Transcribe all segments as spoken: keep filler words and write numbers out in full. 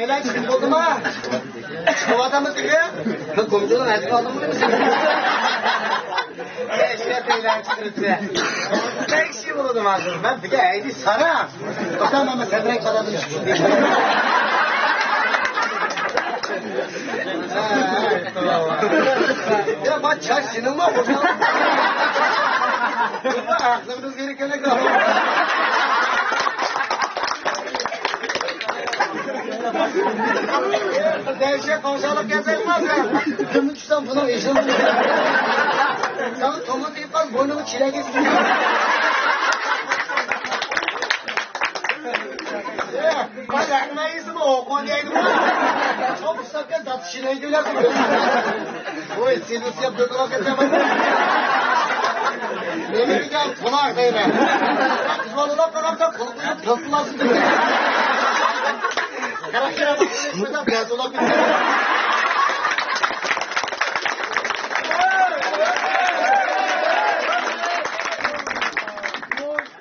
ئەيلەن چىقىپ بولدىما؟ چىقىۋاتامدۇ دېگەن؟ بىر گۇمجۇنىڭ ئەتىگە ئالدىڭمۇ دېمىسەم. ئەشرەپ ئەيلەن چىقىرىپتۇ. بەك شىۋ بولدۇم ھازىر. مەن دېگەن ئەيدى سارا. ئوتا ماما سەدرەك بالادىن چىقىپ دېگەن. يا بار چاچ سېنىڭمۇ خوشۇڭ. ئاغزىڭدىن زېرىككەنلىك. دەھشەت قورشاقلىق كەلسەڭ، كىمنى چۈشسەڭ بۇنىڭ ئىشىنى. ساڭا تومۇر تېگىپ قال، بوينۇڭغا چىلەك يېسۇن. باي، رەھمەت يېسىمۇ، ئوقۇ دەيدىغۇ. چوڭ ئۇستاككە دات چىلەيدۇ. ۋوي، سېلىسىياپ دۆتىلاپ كەتسەم. نېمە دېگەن قۇلاق دەيمەن. قىز بالىلار قاراپتا قۇلىقىنى پىلتىلاسىدۇ. قاراپ، قاراپ، شۇنداق دەتىلاپ كەتسەم.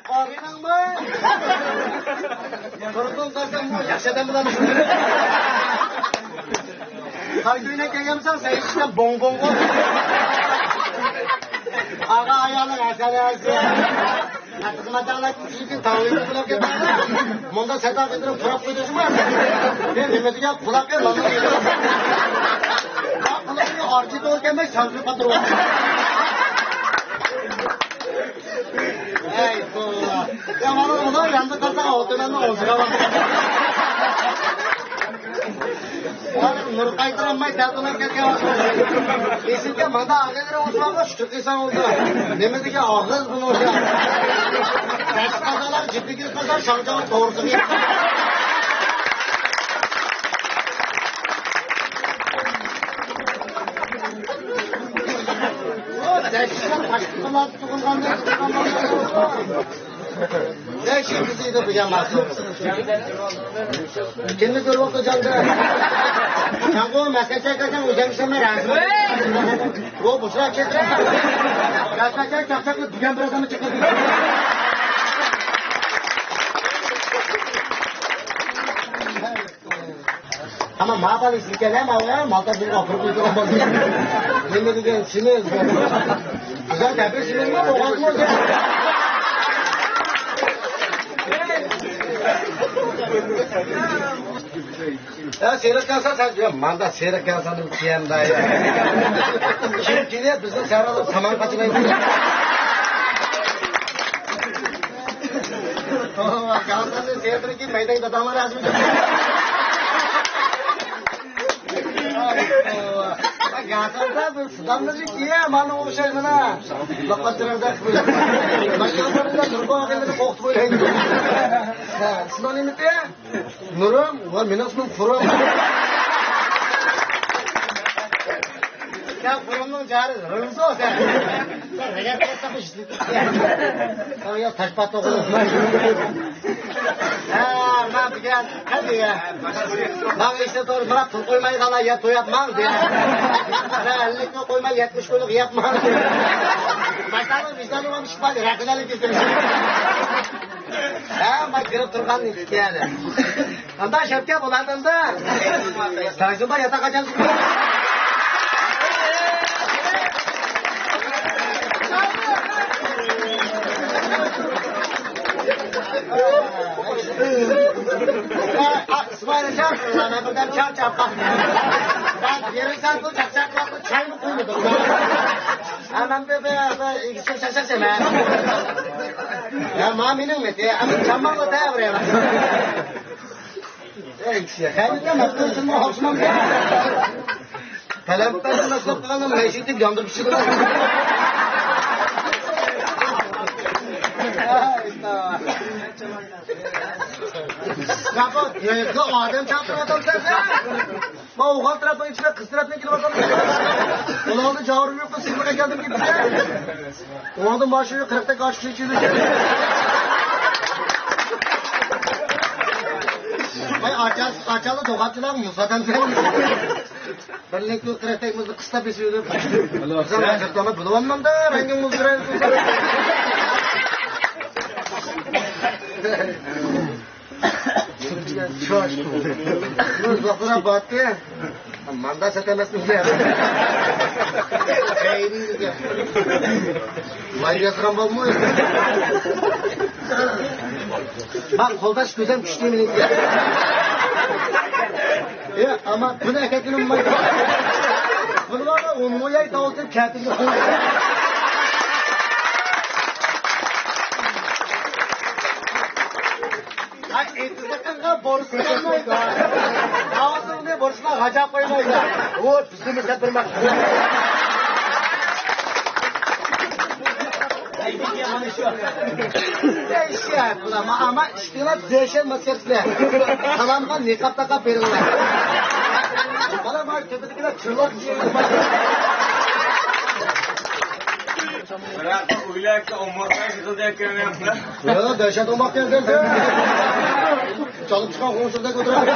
ئاغىنىڭمۇ؟ تۇردۇم دېسەم، بۇ ياخشى ئادەم بىلەن. قارا كۆينەك كىيگەنمىسەن، سەن ئىچكەن بوڭ بوڭغۇ. ئاغا ئايالىڭ ھەسەن ھەسەن. قاتتىق ماتاڭلار كېيىپ تاۋلىنى بۇلاپ كەتمەڭلار. مۇندا سەتا قىلدۇرۇپ تۇراپ قويدۇڭمۇ؟ مەن نېمە دېگەن قۇلاققا مانا. قۇلىقىنى ئارچى تولكەنمەي سانجىپ قاتۇرۇپ. ئەي توۋا. يا مانا ئۇلار ياندا قالسا ئوتۇنۇمنى ئوزۇغا. نۇر قايتۇرالماي تەتۈرلەپ كەتكەن. ئېسىككە ماندا ئاغىلىرى ئوزۇغا شۇ قىسان ئولدى. نېمە دېگەن ئاغىز بۇنى ئوزۇغا. تەتۈر قازانلار جىددىي قىلسا شاڭجاڭ توغرىسىغا. كىمنى كۆرۈۋاتىدۇ جاندا؟ سەنغۇ مەسكەن چاي قاچان ئۆزەمسەن رازى. ئۇ بۇسرا چەكرە. مەسكەن چاي چاقچاق قىلىپ دېگەن بىر ئادەمنى چىقىردى. ئەمما ما بالا ئىشلىكەن ھە، ماۋۇ ھە، مالتا بىر ئاپىرىپ قويدۇرغان بولدى. نېمە دېگەن، سېنى ئۆزگەرتتى. بىزنىڭ دەپرېسسىيىمىزمۇ بولغانمۇ؟ يا سېرىق كالسا سەن، يا ماندا سېرىق كالسا دېدىم كىيەمدە يا. كىم كېلىپ بىزنىڭ سەھرادا سامان قاچىلايدۇ. كالساننى سېرىقىنى كىيىپ مەيدەڭگە داداڭلار رەسىمى چىقىپ. كالساندا بىر سىداملىرى كىيە مانا ئوخشايمىنا. لوقاتلىرىڭدا ماشىنىلاردا نۇرغۇن ئادەملەرنى قورقۇتۇپ ئوينايدۇ. سىنىڭ نېمىتى؟ نۇرۇم ۋە مېنىڭ ئىسمىم خۇرۇم. سەن خۇرۇمنىڭ جارى رۇمزۇ سەن. سەن رەگەت قىلساڭ ئىشلىتىپ. سەن يا تاشپات توغرا. ھە، مەن دېگەن، قەدىيە. ماڭا ئىشتە تۇر، مانا پۇل قويمايدىغانلار يەپ توياتماڭ دېگەن. مانا ئەللىك مىڭ قويماي يەتمىش مىڭلۇق يەپمەڭ دېگەن. باشلارنىڭ ۋىجدانى بار ئىش بار، رەقىنەلىك كېسىلىش. ھە، ما كىرىپ تۇرغان ئىكەن. ئاندا شەپكە بولاتامدا. ساجۇبا ياتاق ئاچان. ئىسمائىل ئاكا، مانا بىردەم چاق چاق. سەن يېرىم سائەت بۇ چاقچاق قىلىپ چايمۇ قۇيمىدىڭ. ھە، مەن بىر، بىر، بىر ئىگىسىگە چاقچاق دەيمەن. ھە، ما مېنىڭ مېتى. ئەمدى چامباغلا تەۋرەيمەن. ئەي كىشى، خەيرىدە مەپتۇن شۇنىڭ ئوخشىمامدۇ؟ پەلەمپەرنى مەشرەپ قىلغاندا مەشرىتىپ ياندۇرۇپ پىشىرىدۇ. ئاي، تاۋا. يا بۇ، يا، يا، ئادەم چاقىرىۋاتامسەن سەن؟ ما ئوغۇل تەرەپنىڭ ئىچىدە قىز تەرەپنىڭ كېلىۋاتامدۇ؟ ئۇلاردا جاۋۇرۇم يوق، سىزمىغا كەلدىم كېلىپ. ئۇنىڭدىن باشقا قىرىقتەك ئاشۇ ئىچىدە. ۋاي، ئاچا-، ئاچالار دوغاتچىلار مۇزادەم. بىرلىك قىرىقتەك مۇزنى قىستاپ بېسىۋېرىپ. بىزنىڭ ھازىر تاماق بولۇۋالمامدا، رەڭگىڭ مۇزدۇرايدۇ. شۇ زوقلىرا باتتى. ماندا سەت ئەمەسمىز دە. خەيرىيگە. ماي يازغان بولماي. باق، قولداش كۆزەم چۈشتى مېنىڭكى. ئە، ئەمما بۇنى ئەكەتكىنىم ماي. بۇنى بارغا ئون مو ياي تاۋۇتۇپ كەتىمگە قويدۇم. ئاي، ئېتىزلىقىڭغا بورسا قالمايدۇ. ئاغزىڭنى بورسىغا غاجاپ قويمايدۇ. ئۇ بىزنىمۇ سەپىرمەك. ئەيشە، بۇلار، ما-، ئاما، ئىشتىڭلار، دېشەن ماسكىرىسىلەر. سالامغا نىقاب تاقاپ بېرىڭلار. بالا، ما، تۆپىدىكىلەر چىرلاپ يېيىڭلار. بىراق، ئۆيلەردە ئومۇرغا يىغىلدى ئەكەن. يا، دەھشەت ئوماق كەلگەن سەن. چالىپ چىققان غوڭسۇردەك ئولتۇرىدۇ.